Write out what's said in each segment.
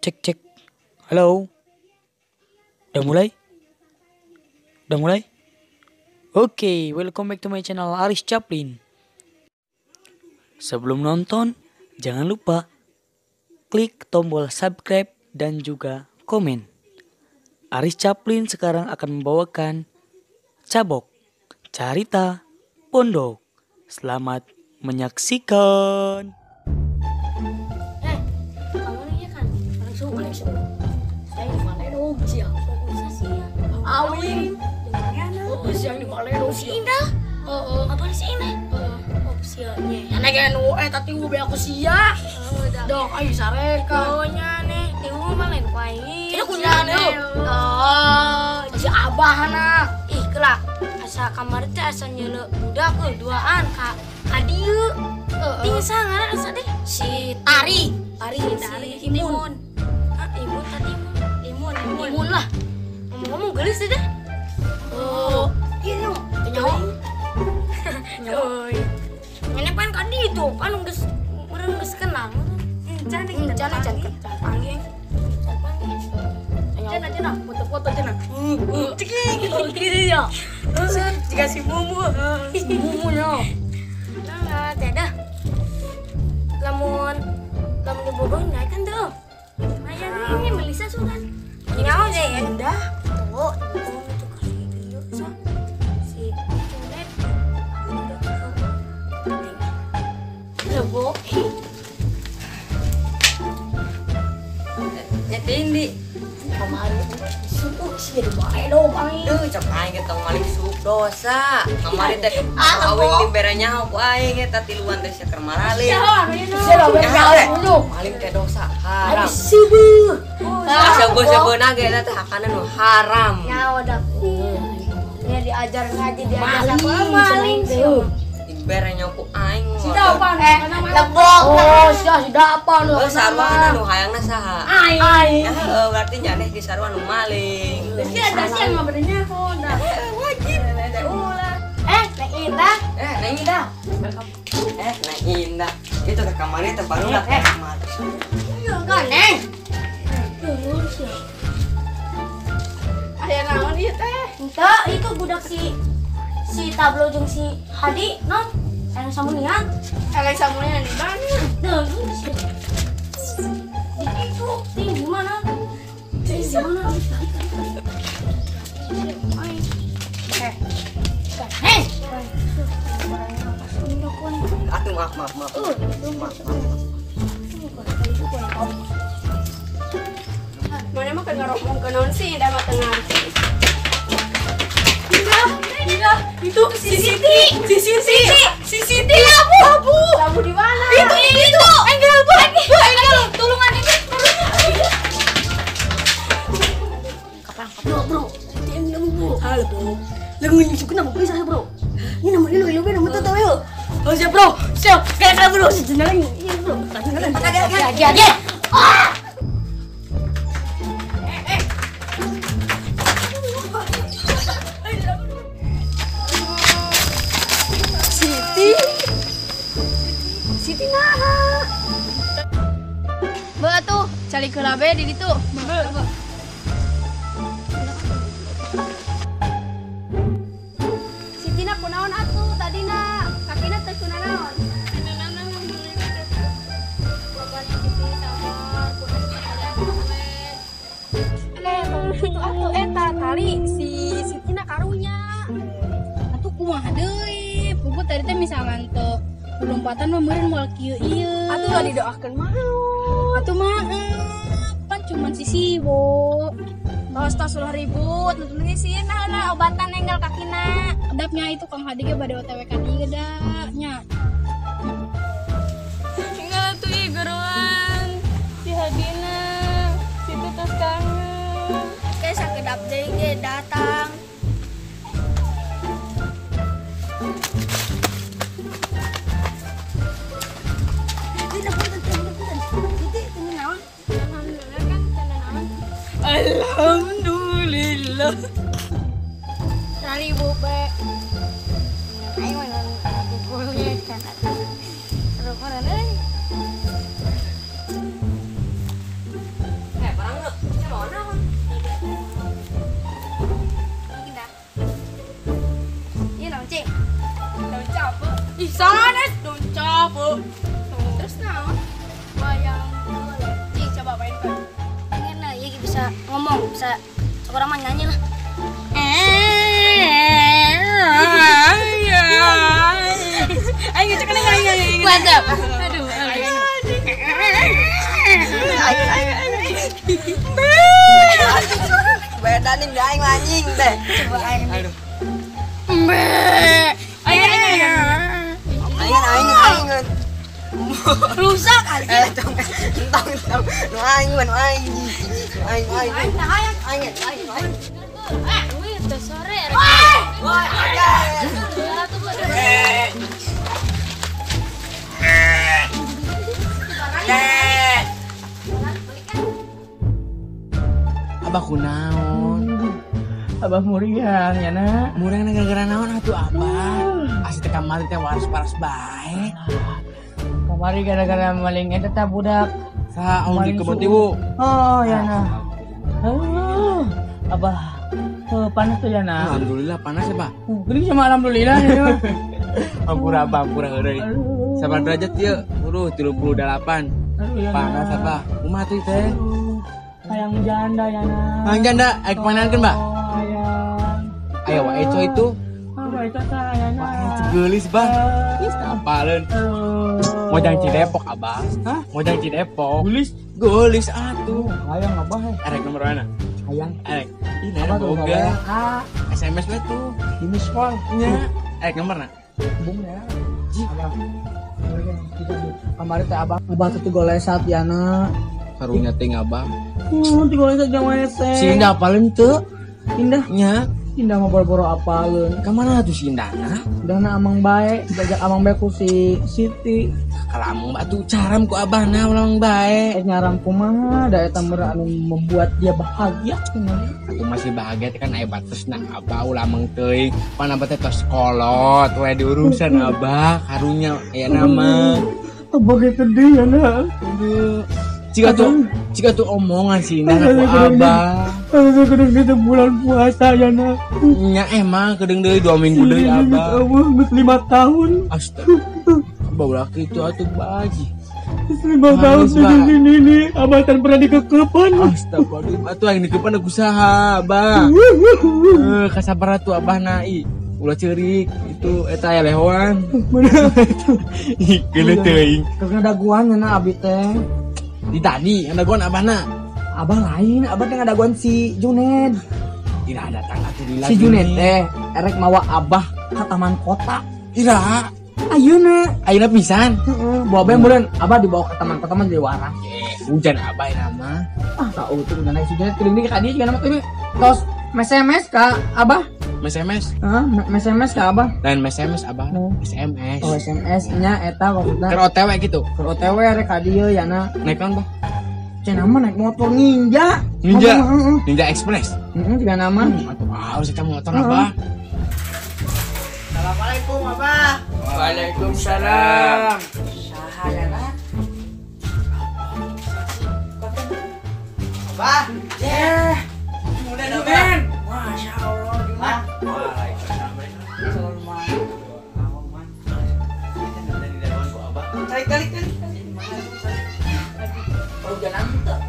Cek cek. Halo. Udah mulai? Udah mulai? Oke, welcome back to my channel Aris Chaplin. Sebelum nonton, jangan lupa klik tombol subscribe dan juga komen. Aris Chaplin sekarang akan membawakan Cabok Carita Pondok. Selamat menyaksikan. Kamu nih kan langsung saya di mana dong sih? Awing. Oh, siang di mana dong sih? Indah. Heeh. Apa sih ini? Heeh. Opsinya. Anak nu tadi gue aku sia. Dong, ayo sareka. Oh nya nih, tiwu mah lain ku aing. Ini kunyane. Oh, si abahna. Ih, kelak. Asa kamar teh asa nyeuleuh budak euy duaan ka dieu. Ting sangaran asa deh si Tari. Tari, si Imun. Ah, Imun tadi Imun. Imun lah. Ngomong-ngomong gelis deh. Oh, iya nyawa. Nyawa. Ini pan ka ditu, pan geus meureun geus kenal. Encan encan panggil. Encan cenah, foto-foto cenah. Cekik gitu ya. Terus dikasih bumbu. Bumbunya. Nah, teh dah. Lamun lamun dibogoh naik kan tuh. Lumayan ini Melisa sugan. Nyawa deh ya. Indah. Tuh, itu kasih ieu sa. Si Cunet. Lebo. Nyetin di kamari suuk sih jadi bae dong aing. Duh, cek aing ge tong maling suuk dosa. Kamari teh awing dibere nyaho ku aing eta tiluan teh sia keur maraling. Maling teh dosa haram. Sibeuh. Seubeuna ge eta teh hakana nu haram. Nyaho dah. Nya diajar ngaji diajar sakola maling sih. Dibere nyaho ku aing. Sida apa? Lebok. Oh, sia sida apa nu? Heuh, sarua nu hayangna saha? Aing. Heeh, berarti nyaneh di sarua nu maling. Sia da sia ngabernya ku dah. Wajib. Ulah. Neng Indah. Neng Indah. Neng Indah. Itu teh kamari teh baru lah kamar. Iya, kan, Neng. Aya naon ieu teh? Henteu, itu budak si Tablo jeung si Hadi, non. Aya samunian. Aya samunian di mana? Duh, itu ting di mana? Ting di mana? Hei. Atuh maaf. Maaf. Mana mah keur ngaromong ke naon sih, da mah teu ngarti. Indah, itu si Siti, si Siti, abu. Abu di mana? Itu, Engel, Bu, Engel, tulungan ini. Kapan, bro? Siti yang bro. Halo, bro. Lagu ini suka nama bisa, bro. Ini nama lu, lu nama tuh tahu yuk. Oh siap, bro, siap. Kayak bro, sejenang. Iya, bro. Lagi. Ah! Siti naha. Beuh atuh, calik heula be di ditu. Beuh. Sitina kunaon atuh tadina? Kakina teh kunanaon? Itu atuh eta tali si Sitina karunya. Atuh kumaha deui? Puguh tadi teh misalkan teu lompatan mah meureun moal kieu ieu. Atuh lah didoakeun mah. Atuh maaf, pan cuman si Siwo. Tos-tos ulah ribut, nu penting sih nah lah obatan enggal kakina. Kedapnya itu Kang Hadi ge bade OTW ka dieu da nya. Enggal atuh ieu geroan si Hadina, situ tos kangen. Kayak sakedap deui ge datang. Alhamdulillah. Rari bobe. Ayo mana boleh kan. Seru mana nih? Henteu. Terus naon? Wayang golek. Cing coba mainkan. Pengen lah, ieu bisa ngomong, bisa orang mah nyanyi lah. Ayo cek nih, ayo ayo. Mantap. Aduh. Beda nih aing anjing teh. Coba aing. Aduh. Ayo ayo. Aing aing aing. Rusak anjing. Tong tong tong. Nu aing nu aing. Aing aing. Aing aing aing. Wih, udah sore. Wah, Abah kunaon? Abah muriang ya nak. Muriang gara-gara naon atuh abah? Asli teh kamari teh waras-waras bae. Kamari gara-gara maling eta teh budak. Saha anu di kebon tiwu? Oh ya nah. Abah panas tuh ya nak. Alhamdulillah panas ya, Pak. Geuning sama alhamdulillah ya. Ampura abah, ampura heureuy. Sabar derajat ieu, uruh 38. Panas abah. Kumaha tuh teh? Hayang janda ya nak. Hayang janda, ayo kemanaankeun, Mbak? Hayang. Ayo wae coy itu. Wae coy saya nak. Wae geulis, Bah. Geus apaleun. Mojang Cidepok, Abah. Hah? Mojang Cidepok. Geulis, geulis atuh. Hayang abah. Erek nomor mana? Hayang. Erek. Ih, nah boga. SMS we tuh. Di miss call. Nya. Erek nomorna. Bung ya. Abah. Kamari teh abah, abah tuh golesat ya nak. Karunya teh abah. Ti golesat jeung WC. Si Indah apaleun teu? Indah nya. Indah mah boro-boro apaleun. Ka mana atuh si Indahna? Indahna amang bae, diajak amang bae ku si Siti. Kalamung atuh caram ku abahna ulang bae. Nyaram kumaha da eta meureun anu membuat dia bahagia kumaha. Atuh masih bahagia teh kan aya batesna abah ulah amang teuing. Pan abah teh tos kolot we diurusan abah karunya aya nama. Abah ge sedih ya nak. Jika tuh omongan sih Indah ku abah. Aduh kedeng deui bulan puasa ya nak. Nya emang kedeng deui 2 minggu deui abah. Abah geus 5 tahun. Astaga. Abah ulah kitu atuh baji. 5 tahun di sini nih, abah tan pernah dikekepan. Astagfirullah, atuh aing dikekepan aku saha abah. Kasabar atuh abah na i. Ulah ceurik itu eta aya lehoan. Mana itu? Ih, geuleuh teuing. Keur ngadaguan nya abi teh. Di tadi ngadaguan abahna. Abah lain, abah teh ngadaguan si Juned. Ira datang atuh di lagi. Si Juned teh erek mawa abah ka taman kota. Ira ayeuna, ayeuna pisan. Heeh, bawa bae meureun abah dibawa ke taman kota mah jadi waras. Hujan abah ina mah. Ah, tahu tuh hujan si Juned keuling ka dieu juga nama teh. Tos SMS ka abah. SMS? Heeh, SMS ka abah. Lain SMS abah, SMS. Oh, SMS nya eta maksudna. Keur OTW gitu. Keur OTW rek ka dieu ya na. Naik naon, Bah? Cenah mah naik motor Ninja. Ninja. Ninja Express. Heeh, juga nama. Atuh harus eta motor abah. Assalamualaikum abah. Waalaikumsalam. Saha ya na? Abah. Yeah. Mudah abah. Masya Allah, gimana? Cari kali kali. Hujan tuh.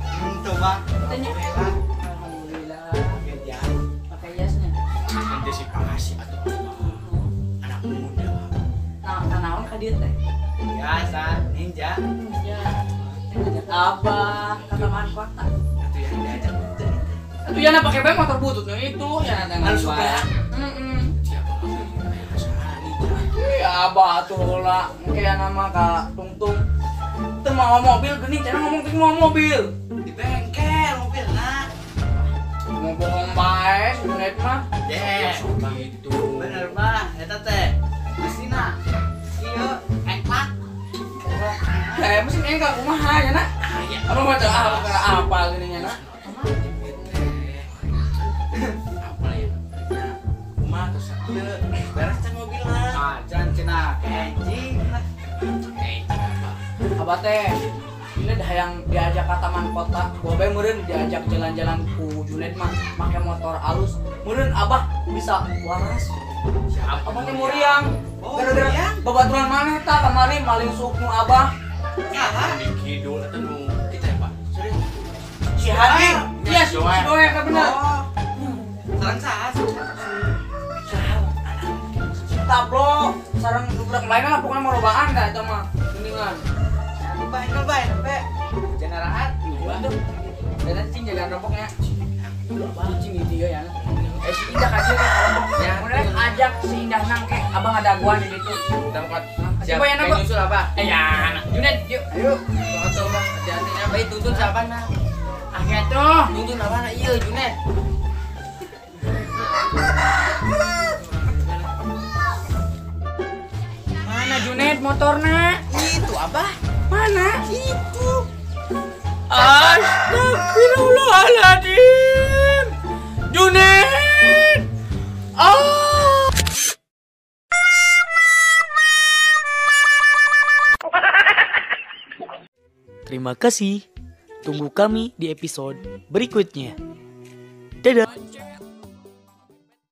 Tuh, Bang. Alhamdulillah. Pakai jasnya. Antisipasi atuh anak muda. Nah, tanawan ka dieu teh. Biasa, ninja. Ninja. Ngajak abah ke taman kota. Atuh yang diajak teh. Atuh yana pakai bae motor bututnya itu, yana teh harus suka. Heeh. Iya, abah atuh lah, kayak nama ka tungtung. Teu mau mobil geuning, cenah ngomong teh mau mobil. Di bengkel mobilna. Mau bohong bae si Junaid mah. Deh, gitu. Bener bah, eta teh. Mesinna. Ieu engklak. Mesin engklak kumaha nya na? Abah mah teu apa geuning nya na? Apa ya? Kumaha tuh sakieu? Beres can mobilna. Ah, can cenah ke enjing lah. Abah teh Ini dah yang diajak ke taman kota, gua bae meureun diajak jalan-jalan ku Junet mah make motor alus. Meureun abah bisa waras. Siapa? Abah teh muriang. Oh, Gara-gara babaturan maneh tah kamari maling suuk nu abah. Saha? Di kidul eta nu kita ya, Pak. Serius. Si Hadi. Iya, si Doe eta bener. Oh. Sareng saha? Saha? Si Tablo sareng budak lain lah pokoknya mau robaan dah eta mah. Mendingan. Bae bae bae. Jeneraat, tuh. Dan cing jagaan rokoknya. Cing gitu ya. Si Indah aja ke rokok. Ya, udah ajak si Indah nang ke abang ada gua di situ. Tempat. Siapa yang nambah? Nyusul apa? Ya, Junet, yuk. Ayo. Atau bang, hati-hati apa itu tuntun siapa nah? Ah gitu. Tuntun apa nah? Iya, Junet. Mana Junet motornya? Itu apa? Mana? Itu. Astagfirullahaladzim. Junet. Ah. Terima kasih. Tunggu kami di episode berikutnya. Dadah.